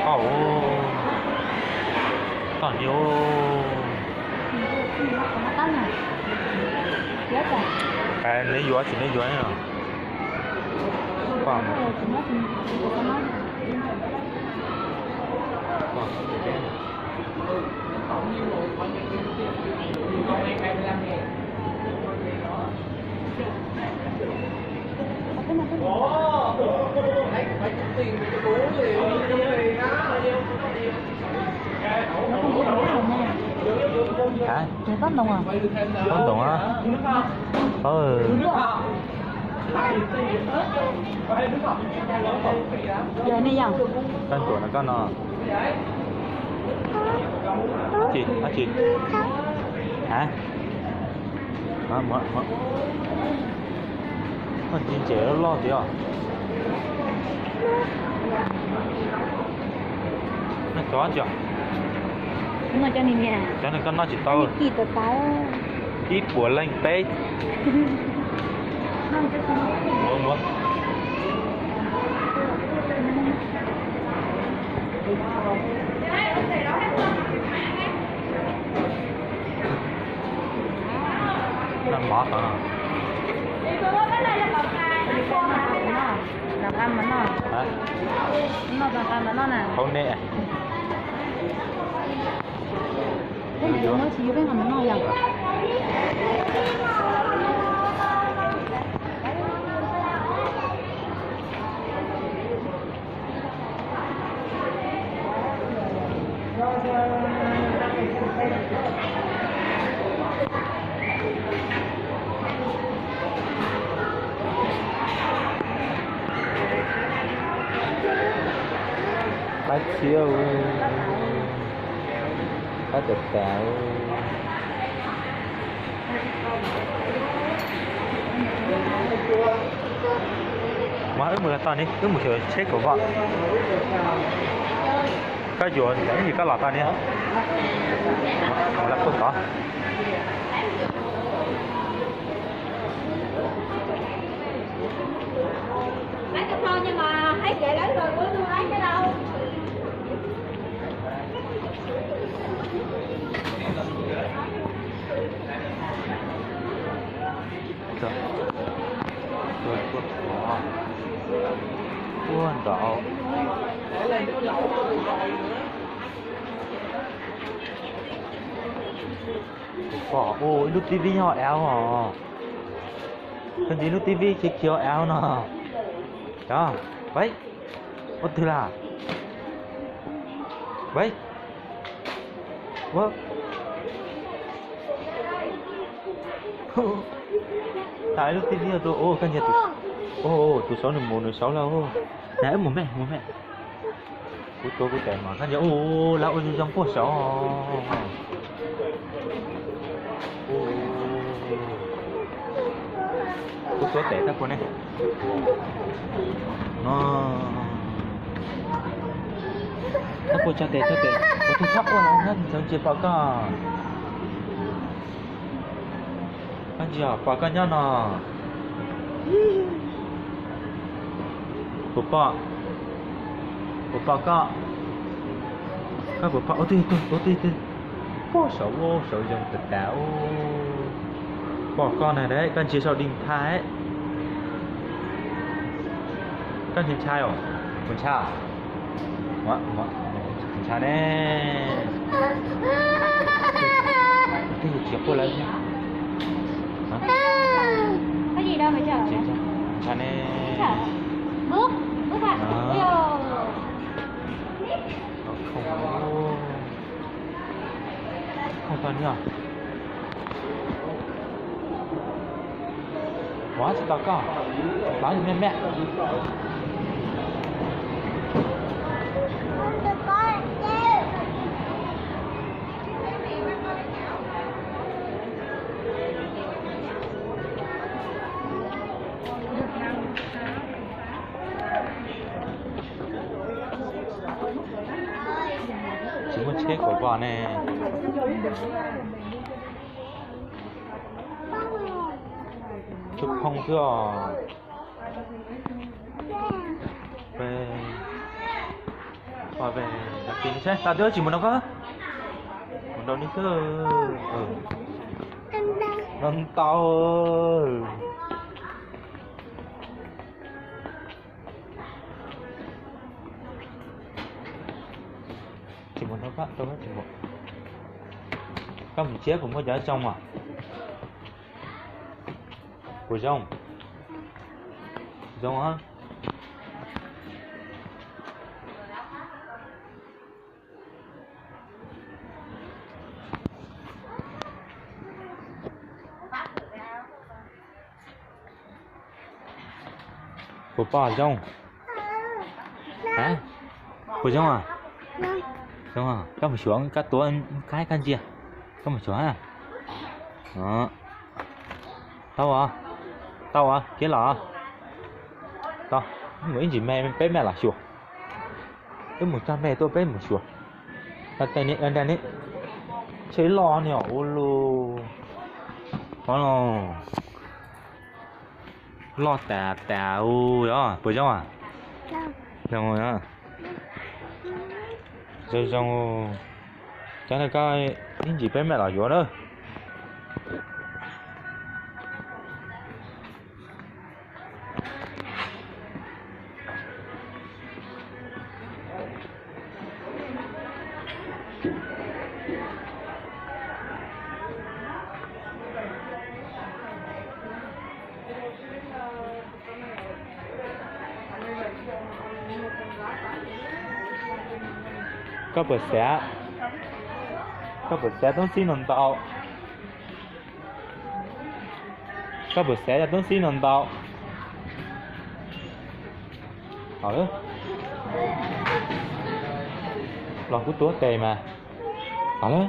Toj, toj ni. Neb yuav tsis neb yuav no. Hả? Pob ntoos á. Koj ntxuav no koj no. Dab tsi? Dab tsi? Hả? Koj ntxim ntxim loj loj tiag os. Noj cov tsi? Cov no koj noj tsis tau. Ib puas leej peb. Muab, muab. Noj mov tod no. Hả? Hauv nej. Qab txhiab, qab tas tas. Mas wb mus los tau ne, wb mus xyuas tsheb kaum voj. Koj yuav ib yam koj los tau ne. Mus los puag tod. Ua ntau. Pom ua ib lub T V nyob hauv av os. Koj ntsia lub T V khiav khiav hauv av no. Cov, peb, ua twg lawm? Peb, ua, tas lub T V rau, koj ntsia, tus saud nws mus nws saud lawm. Nab, wb mus me, mus me. Kuv tuav kuv tes mas koj ntsia, ua lawv ua zoo zoo puag saud. Kuv tuav tes tag puag ne. No, tag puag, tso tes, tso tes, kuv tus tshab quaj los nyob ntawd ntsia pom koj. Koj ntsia pom koj nyob no. Puas pom? Puas pom koj? Koj puas pom? Ua twg, ua twg, ua twg? Puag saud, ua saud zoo tas tas. Pom koj na, koj ntsia saum di ntha. Koj ntshai os? Puas ntshai? Ntshai ne. Twb yog tsis quaj lawm. Ntshai ne. Khoom tag ni os. Ua tsis tau koj, tab me me. Tsis muaj tsheb kaum voj ne. Tus phoo xwb os. Pog, peb tau twb tsis mus nrog koj, mus nrog neb xwb. No ntau. Tsis mus nrog koj, koj mus thiab kuv muaj cov zoo os. Puas zoo? Zoo. Puas pom zoo? Puas zoo? Zoo. Koj mus xyuas, koj tuav kab koj ntsia. Koj mus xyuas. Tau, tau, khiav los. Tau, mus ib ntsis me peb mam los xyuas. Wb mus txog me tuaj peb mus xyuas. Tau, tes niam, nrag niam. Tsheb loj niam ua lus. Loj tas tas u. Yog puas zoo? Zoo. Zoo zoo. Cov no koj ib ntsis peb mam los yuav na. Koj puas xav, koj puas xav toob xib no ntau? Koj puas xav cov toob xib no ntau? Los kuv tuav tes mas. Los lawm.